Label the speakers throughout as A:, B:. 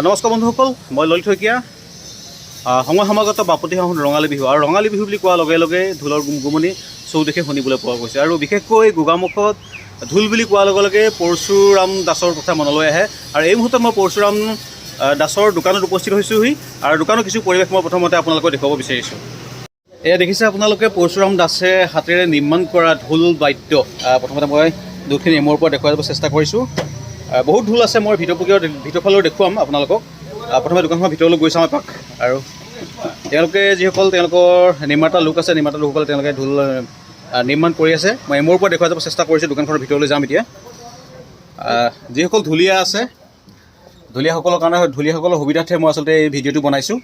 A: নমস্কাৰ বন্ধুসকল, মই ললিত শইকীয়া। সময় সমাগত বাপতি সাহোন ৰঙালী বিহু আৰু ৰঙালী বিহু বুলি কোৱাৰ লগে লগে ঢোলৰ গুমগুমনি চৌদিশে শুনিবলৈ পোৱা গৈছে আৰু বিশেষকৈ গোগামুখত ঢোল বুলি কোৱাৰ লগে লগে পৰশুৰাম দাসৰ কথা মনলৈ আহে। আৰু এই মুহূৰ্তত মই পৰশুৰাম দাসৰ দোকানত উপস্থিত হৈছোঁহি আৰু দোকানৰ কিছু পৰিৱেশ মই প্ৰথমতে আপোনালোকক দেখুৱাব বিচাৰিছোঁ। এয়া দেখিছে আপোনালোকে, পৰশুৰাম দাসে হাতেৰে নিৰ্মাণ কৰা ঢোল বাদ্য। প্ৰথমতে মই ঢোলখিনি এমূৰৰ পৰা দেখুৱাই যাব চেষ্টা কৰিছোঁ। বহুত ঢোল আছে, মই ভিতৰ ভিতৰ ফালেও দেখুৱাম আপোনালোকক। প্ৰথমে দোকানখনৰ ভিতৰলৈ গৈ চাওঁ এপাক। আৰু তেওঁলোকে যিসকল তেওঁলোকৰ নিৰ্মাতা লোক আছে, নিৰ্মাতা লোকসকলে তেওঁলোকে ঢোল নিৰ্মাণ কৰি আছে। মই এমূৰৰ পৰা দেখুৱাই যাব চেষ্টা কৰিছোঁ। দোকানখনৰ ভিতৰলৈ যাম এতিয়া। যিসকল ঢুলীয়া আছে, ঢুলীয়াসকলৰ কাৰণে, ঢুলীয়াসকলৰ সুবিধাৰ্থে মই আচলতে এই ভিডিঅ'টো বনাইছোঁ।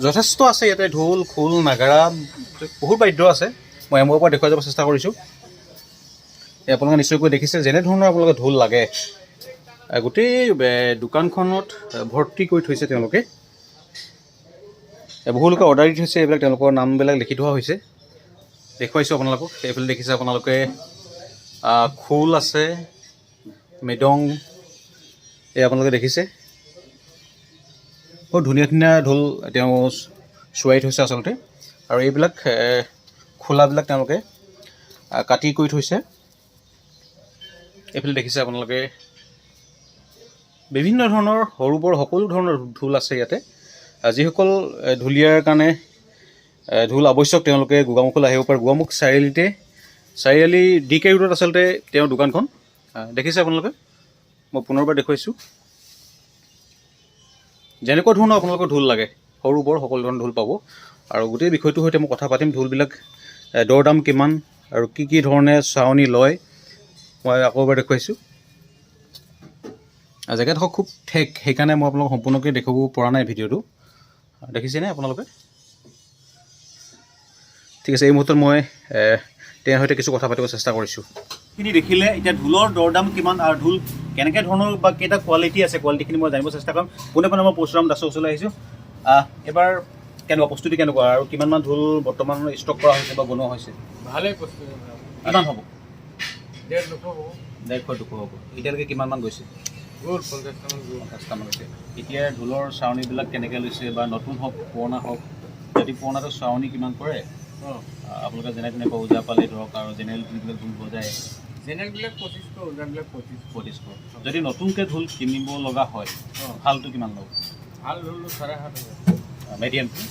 A: যথেষ্ট আছে ইয়াতে, ঢোল, খোল, নাগাৰা, বহুত বাদ্য আছে। মই এমূৰৰ পৰা দেখুৱাই যাব চেষ্টা কৰিছোঁ। এই আপোনালোকে নিশ্চয়কৈ দেখিছে, যেনেধৰণৰ আপোনালোকে ঢোল লাগে, গোটেই দোকানখনত ভৰ্তি কৰি থৈছে তেওঁলোকে। বহু লোকে অৰ্ডাৰ দি থৈছে এইবিলাক, তেওঁলোকৰ নামবিলাক লিখি থোৱা হৈছে। দেখুৱাইছোঁ আপোনালোকক। এইফালে দেখিছে আপোনালোকে, খোল আছে, মৃদং, এই আপোনালোকে দেখিছে, বহুত ধুনীয়া ধুনীয়া ঢোল তেওঁ চোৱাই থৈছে আচলতে। আৰু এইবিলাক খোলাবিলাক তেওঁলোকে কাটি কৰি থৈছে। এইফালে দেখিছে আপোনালোকে, বিভিন্ন ধৰণৰ সৰু বৰ সকলো ধৰণৰ ঢোল আছে ইয়াতে। যিসকল ঢুলীয়াৰ কাৰণে ঢোল আৱশ্যক, তেওঁলোকে গোগামুখলৈ আহিব পাৰে। গোগামুখ চাৰিআলিতে, চাৰিআলি ডি কে ৰোডত আচলতে তেওঁৰ দোকানখন। দেখিছে আপোনালোকে, মই পুনৰবাৰ দেখুৱাইছোঁ। যেনেকুৱা ধৰণৰ আপোনালোকৰ ঢোল লাগে, সৰু বৰ সকলো ধৰণৰ ঢোল পাব। আৰু গোটেই বিষয়টোৰ সৈতে মই কথা পাতিম, ঢোলবিলাক দৰ দাম কিমান আৰু কি কি ধৰণে চাৱনি লয়। মই আকৌ এবাৰ দেখুৱাইছোঁ। আৰু জেগাডোখৰ খুব ঠেক, সেইকাৰণে মই আপোনালোকক সম্পূৰ্ণকৈ দেখুৱাব পৰা নাই ভিডিঅ'টো। দেখিছেনে আপোনালোকে? ঠিক আছে, এই মুহূৰ্তত মই তেওঁৰ সৈতে কিছু কথা পাতিব চেষ্টা কৰিছোঁ। খিনি দেখিলে, এতিয়া ঢোলৰ দৰ দাম কিমান আৰু ঢোল কেনেকৈ ধৰণৰ বা কেইটা কোৱালিটি আছে, কোৱালিটিখিনি মই জানিব চেষ্টা কৰিম। পোনে পোনে মই পৰশুৰাম দাসৰ ওচৰলৈ আহিছোঁ। এইবাৰ কেনেকুৱা প্ৰস্তুতি, কেনেকুৱা আৰু কিমানমান ঢোল বৰ্তমান ষ্টক কৰা হৈছে বা বনোৱা হৈছে?
B: ভালেই প্ৰস্তুতি।
A: কিমান হ'ব?
B: 150 200 হ'ব।
A: 150 200 হ'ব। এতিয়ালৈকে কিমানমান গৈছে?
B: গ'ল, 50টামান গ'ল।
A: 50টামান গৈছে। এতিয়া ঢোলৰ চাউনীবিলাক কেনেকৈ লৈছে বা নতুন হওক পুৰণা হওক, যদি পুৰণাটো চাউনী কিমান কৰে? আপোনালোকে যেনে তেনেকুৱা ওজা পালে ধৰক আৰু জেনেৰেল যিবিলাক ঢোল বজায়।
B: জেনেৰেলবিলাক 2500, ওজাবিলাক 2500।
A: 2500। যদি নতুনকৈ ঢোল কিনিব লগা হয়, ভালটো কিমান ল'ব?
B: ভাল ঢোলটো 7500।
A: মিডিয়ামটো?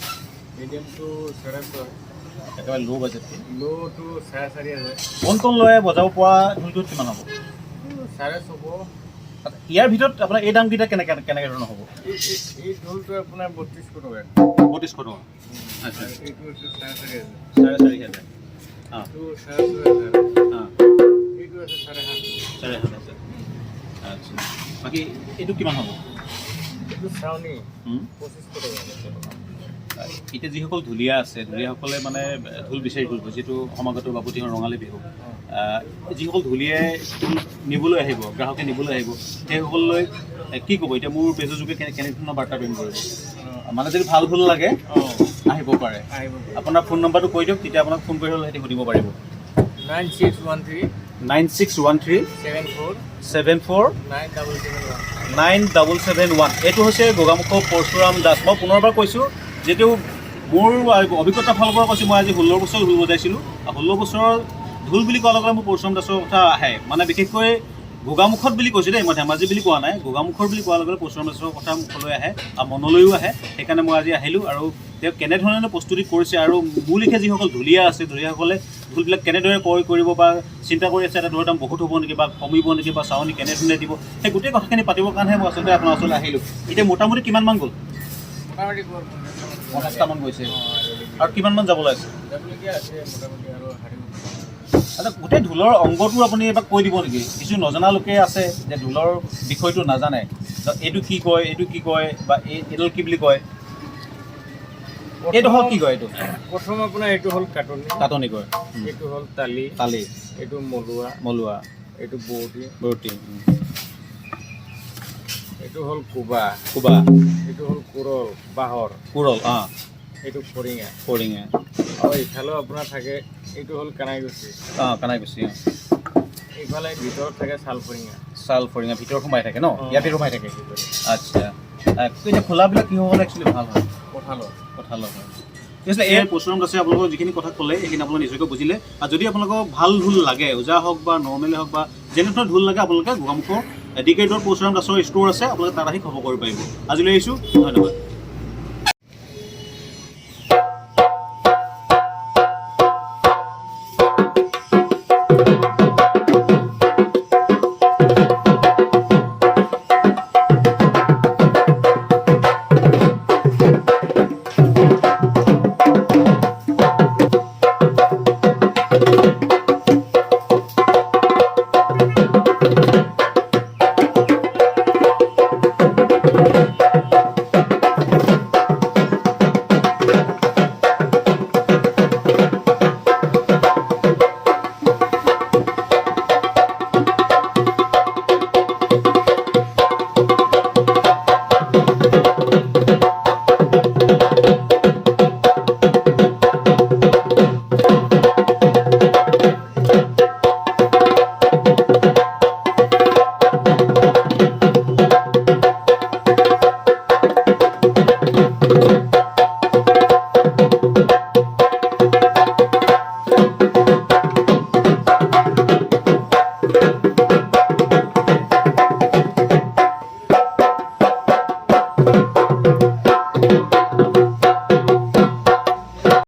B: মিডিয়ামটো 6.5।
A: একেবাৰে ল' বাজেটটো?
B: ল'টো 4500।
A: কণ কণ ল'ৰাই বজাব পৰা ঢোলটোত কিমান হ'ব?
B: 650।
A: আচ্ছা, ইয়াৰ ভিতৰত আপোনাৰ এই দামকেইটা কেনেকৈ কেনেকৈ ধৰণৰ হ'ব?
B: এই ঢোলটো আপোনাৰ 3200 টকা।
A: 3200 টকা, আচ্ছা।
B: আৰু এইটো হৈছে 4500।
A: 4500। অঁ।
B: এইটো 6500। এইটো আছে 7500।
A: 7500, আচ্ছা। বাকী এইটো কিমান হ'ব?
B: এইটো চাউনি 2500 টকা।
A: এতিয়া যিসকল ঢুলীয়া আছে, ঢুলীয়াসকলে মানে ঢোল বিচাৰি ফুৰিব, যিটো সমাগত বাপতি ৰঙালী বিহু। যিসকল ঢুলীয়াই ঢোল নিবলৈ আহিব, গ্ৰাহকে নিবলৈ আহিব, সেইসকললৈ কি ক'ব? এতিয়া মোৰ পেজৰ যোগে কেনেধৰণৰ বাৰ্তা প্ৰেৰণ কৰিব? মানে যদি ভাল ঢোল লাগে, আহিব পাৰে?
B: আহিব।
A: আপোনাৰ ফোন নম্বৰটো কৈ দিয়ক, তেতিয়া আপোনাক ফোন কৰি হ'লে সিহঁতি সুধিব পাৰিব।
B: 9613।
A: 9613।
B: 74।
A: 74।
B: 9771।
A: 9771। এইটো হৈছে গোগামুখৰ পৰশুৰাম দাস। মই পুনৰবাৰ কৈছোঁ, যিটো মোৰ অভিজ্ঞতাৰ ফালৰ পৰা কৈছোঁ, মই আজি 16 বছৰ ঢোল বজাইছিলোঁ। আৰু 16 বছৰৰ ঢোল বুলি কোৱাৰ লগে লগে মোৰ পৰশুৰাম দাসৰ কথা আহে। মানে বিশেষকৈ গোগামুখত বুলি কৈছোঁ দেই, মই ধেমাজি বুলি কোৱা নাই। গোগামুখৰ বুলি কোৱাৰ লগে লগে পৰশুৰাম দাসৰ কথা মুখলৈ আহে আৰু মনলৈও আহে। সেইকাৰণে মই আজি আহিলোঁ আৰু তেওঁ কেনেধৰণে প্ৰস্তুতি কৰিছে আৰু মোৰ লিখীয়া যিসকল ঢুলীয়া আছে, ঢুলীয়াসকলে ঢোলবিলাক কেনেদৰে ক্ৰয় কৰিব বা চিন্তা কৰি আছে, এটা ঢোলৰ দাম বহুত হ'ব নেকি বা কমিব নেকি বা চাউনি কেনেধৰণে দিব, সেই গোটেই কথাখিনি পাতিবৰ কাৰণেহে মই আচলতে আপোনাৰ ওচৰলৈ আহিলোঁ। এতিয়া মোটামুটি কিমানমান গ'ল?
B: মোটামুটি গ'ল 50টামান।
A: 50টামান গৈছে। আৰু কিমানমান যাবলৈ আছে?
B: যাবলগীয়া আছে মোটামুটি আৰু
A: আচ্ছা, গোটেই ঢোলৰ অংগটো আপুনি এবাৰ কৈ দিব নেকি? কিছু নজনা লোকে আছে যে ঢোলৰ বিষয়টো নাজানে, এইটো কি কয়, এইটো কি কয় বা এই এইডাল কি বুলি কয়, এইডোখৰ কি কয় এইটো?
B: প্ৰথম আপোনাৰ এইটো হ'ল কাটনি।
A: কাটনি কয়।
B: এইটো হ'ল তালি।
A: তালি।
B: এইটো মলুৱা।
A: মলুৱা।
B: এইটো বৰটি।
A: বৰটি।
B: এইটো হ'ল কোবা।
A: কোবা।
B: এইটো হ'ল কোৰল বাঁহৰ।
A: কোৰল, অঁ।
B: এইটো ফৰিঙা।
A: ফৰিঙা।
B: আৰু ইফালেও আপোনাৰ থাকে, এইটো হ'ল কানাইগুচি।
A: অঁ, কানাইকুচি, অঁ।
B: এইফালে ভিতৰত থাকে শাল ফৰিঙা।
A: ছাল ফৰিঙা ভিতৰত সোমাই থাকে ন?
B: অ।
A: ইয়াৰ ভিতৰত সোমাই থাকে। আচ্ছা, এতিয়া খোলাবিলাক কিহৰ হ'লে একচুৱেলি ভাল হয়?
B: কঁঠালৰ।
A: কঁঠালৰ হয়। ঠিক আছে, এই পৰশুৰাম দাসে আপোনালোকৰ যিখিনি কথা ক'লে, সেইখিনি আপোনালোকে নিজকে বুজিলে। আৰু যদি আপোনালোকক ভাল ঢোল লাগে, ওজা হওক বা নৰ্মেলে হওক বা যেনেধৰণৰ ঢোল লাগে, আপোনালোকে গোগামুখৰ ডি কে ৰোডত পৰশুৰাম দাসৰ ষ্ট'ৰ আছে, আপোনালোকে তাত আহি খবৰ কৰিব পাৰিব। আজিলৈ আহিছোঁ, ধন্যবাদ।